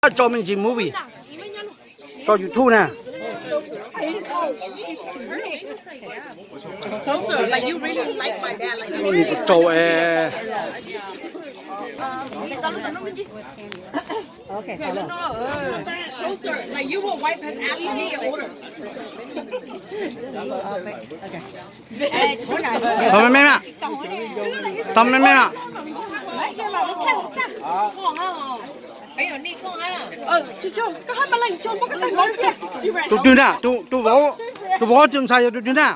Tso me ntsis movie, tso YouTube na. Rau es. Tau me me na, tau me me na. Tus twg na, tus vauv, tus vauv tus ntxhais yog tus twg na?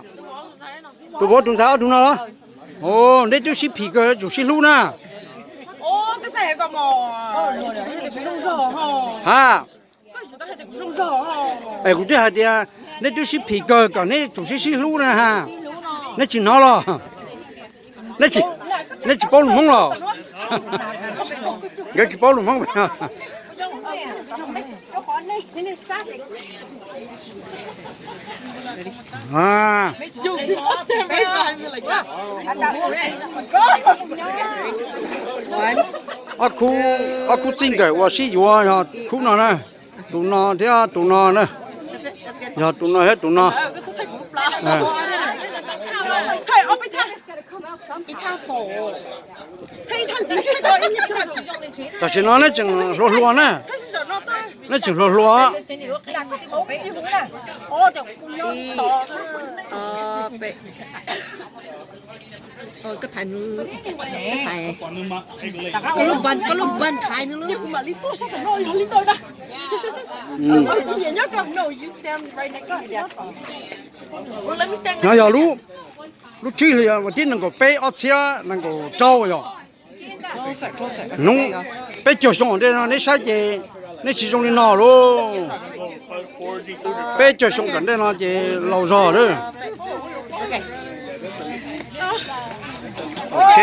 Tus vauv tus ntxhais ob tug no los? Os, neb twb sib phim kawg tsum sib hlub na. Ha, es kuv twb hais tias neb twb sib phim kawg kom neb tsum sib sib hlub na ha. Neb tsis hnov los? Neb tsis paub lus Hmoob los? Nkawd tsis paub lus Hmoob. Ob khub, ob khub txij nkawm uas sib yuav yog khub no na. Tus no thiab tus no na. Yog tus no thiab tus no. Tam sim no neb tseem hluas hluas na. Neb tseem hluas hluas. No yog lub, lub tsib hlis vas thib nees nkaum peb ob txhiab nees nkaum rau yog. Hnub peb caug xyoo ntej no neb saib ces neb tsis zoo li no lauj. Peb caug xyoo tom ntej no ces laus zog lawm. Ok.